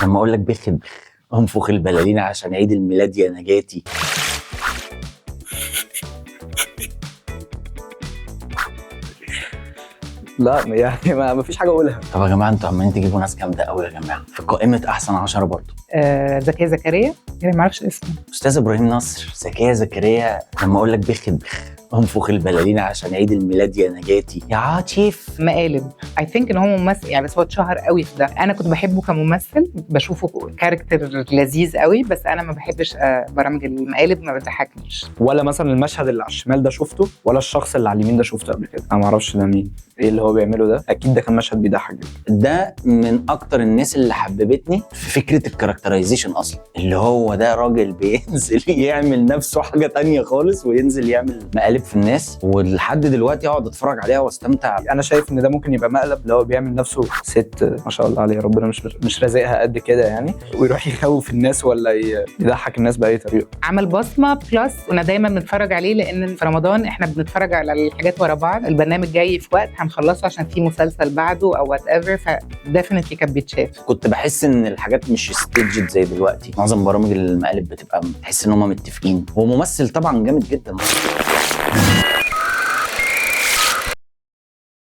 لما اقول لك بخ بخ انفخ البلالين عشان عيد الميلاد يا نجاتي. لا يعني ما فيش حاجة اقولها. طب يا جماعة انتوا عمالين تجيبوا ناس جامدة قوي يا جماعة في قائمة احسن 10 برضه. زكية زكريا، يعني ما اعرفش اسمه. استاذ ابراهيم نصر، زكية زكريا. لما اقول لك بخ بخ انفخ البلالين عشان عيد الميلاد يا نجاتي يا عاطف. مقالب. I think ان هو ممثل يعني، بس هو اتشهر قوي في ده. انا كنت بحبه كممثل، بشوفه character لذيذ قوي، بس انا ما بحبش برامج المقالب، ما بتضحكنيش. ولا مثلا المشهد اللي على الشمال ده شفته، ولا الشخص اللي على اليمين ده شفته قبل كده. انا ما اعرفش ده مين، ايه اللي هو بيعمله ده. اكيد ده كان مشهد بيضحك جدا. ده من اكتر الناس اللي حببتني في فكرة ال characterization اصلا، اللي هو ده راجل بينزل يعمل نفسه حاجة تانية خالص وينزل يعمل مقالب في الناس، ولحد دلوقتي اقعد اتفرج عليها واستمتع. انا شايف ان ده ممكن يبقى مقلب، اللي هو بيعمل نفسه ست ما شاء الله عليه، ربنا مش رازقها قد كده يعني، ويروح يخوف الناس ولا يضحك الناس باي طريقه. عمل بصمة plus كنا دايما بنتفرج عليه، لان في رمضان احنا بنتفرج على الحاجات ورا بعض، البرنامج جاي في وقت هنخلصه عشان في مسلسل بعده او whatever، ف definitely كان بيتشاف. كنت بحس ان الحاجات مش staged زي دلوقتي، معظم برامج المقالب بتبقى تحس ان هم متفقين. هو ممثل طبعا جامد جدا.